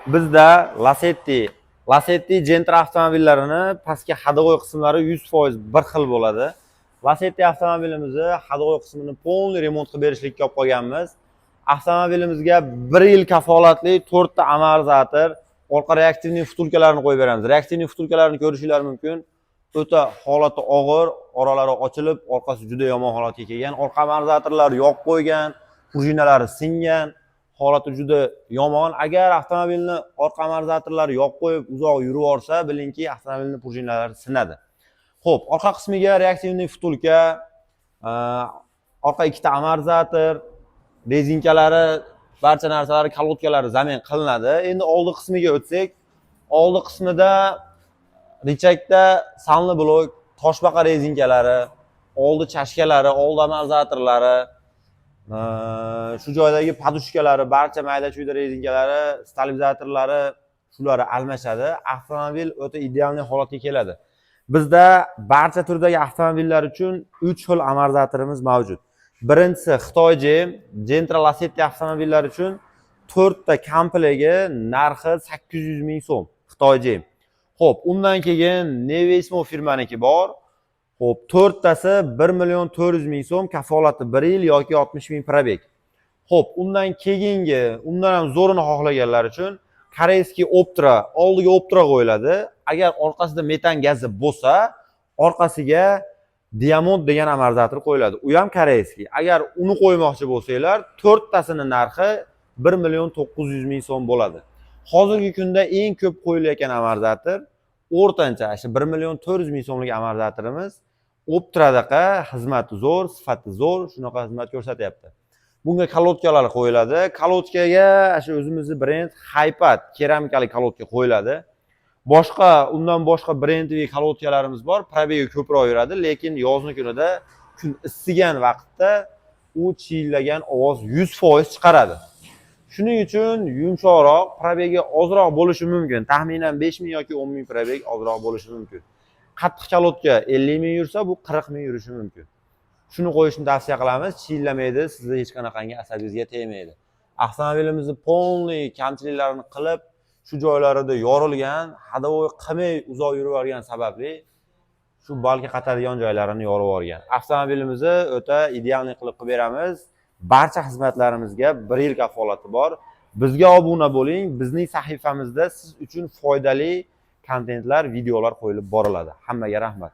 Bizda Lacetti, Gentra avtomobillarini pastki ходовой qismlari 100% bir xil bo'ladi. Lacetti avtomobilimizni ходовой qismini полный remont qilib berishlikka olib qolganmiz. Avtomobilimizga 1 yil kafolatli 4 ta amortizator, orqa реактивный втулка larni qo'yib beramiz. Реактивный втулка larni ko'rishinglar mumkin. O'ta holati og'ir, oralari ochilib, orqasi juda yomon holatga kelgan. Orqa amortizatorlar yoqib qo'ygan, prujinalari singan, holati juda yomon. Agar avtomobilni orqa amortizatorlari yoqib qo'yib uzoq yurib yuborsa, bilingki, avtomobilni prujinalari sinadi. Xo'p, orqa qismiga реактивный втулка, orqa ikkita amortizator, rezinkalari, barcha narsalari, колодка lari замен qilinadi. Endi oldi qismiga o'tsak, oldi qismida рычаг da сайлентблок, toshbaqa rezinkalari, oldi чашка lari, oldi amortizatorlari, shu joydagi подушка lari, barcha mayda chuyda rezinkalari, stabilizatorlari, shular almashadi. Avtomobil o'ta идеальный holatga keladi. Bizda barcha turdagi avtomobillar uchun 3 xil amortizatorimiz mavjud. Birinchisi Xitoy GM, Gentra, Lacetti avtomobillari uchun 4 ta komplegi narxi 800 ming so'm, Xitoy GM. Xo'p, undan keyin Nevismo firmaniki bor. Xo'p, to'rttasi 1 million 400 ming so'm, kafolati 1 yil yoki 60 ming пробег. Xo'p, undan keyingi, undan ham zo'rini xohlaganlar uchun корейский Optra, oldiga Optra qo'yiladi. Agar orqasida metan gazi bo'lsa, orqasiga Diamond degan amortizator qo'yiladi. U ham корейский. Agar uni qo'ymoqchi bo'lsanglar, to'rttasini narxi 1 million 900 ming so'm bo'ladi. Hozirgi kunda eng ko'p qo'yilayotgan amortizator o'rtancha shu 1 million 400 ming so'mlik amortizatorimiz. Optradaqa xizmati zo'r, sifati zo'r, shunaqa xizmat ko'rsatyapti. Bunga колодка lar qo'yiladi. Колодка ga shu o'zimizni brend Haypat keramikali колодка qo'yiladi. Boshqa, undan boshqa brendli колодка larimiz bor, пробег i ko'proq yuradi, lekin yozni kunida kun issigan vaqtda u chiyillagan ovoz 100% chiqaradi. Shuning uchun yumshoqroq, пробег i ozroq bo'lishi mumkin. Taxminan 5 ming yoki 10 ming пробег ozroq bo'lishi mumkin. Qattiq колодка 50 ming yursa, bu 40 ming yurishi mumkin. Shuni qo'yishni tavsiya qilamiz. Chiyillamaydi, sizni hech qanaqangi asabingizga tegmaydi. Avtomobilimizni полный kamchiliklarini qilib, shu joylarida yorilgan, ходовой qilmay uzoq yurib yuborgan sababli shu balka qatadigan joylarini yorib yuborgan. Avtomobilimizni o'ta идеальный qilib qilib beramiz. Barcha xizmatlarimizga 1 yil kafolati bor. Bizga obuna bo'ling. Bizning sahifamizda siz uchun foydali kontentlar, videolar qo'yilib boriladi. Hammaga rahmat.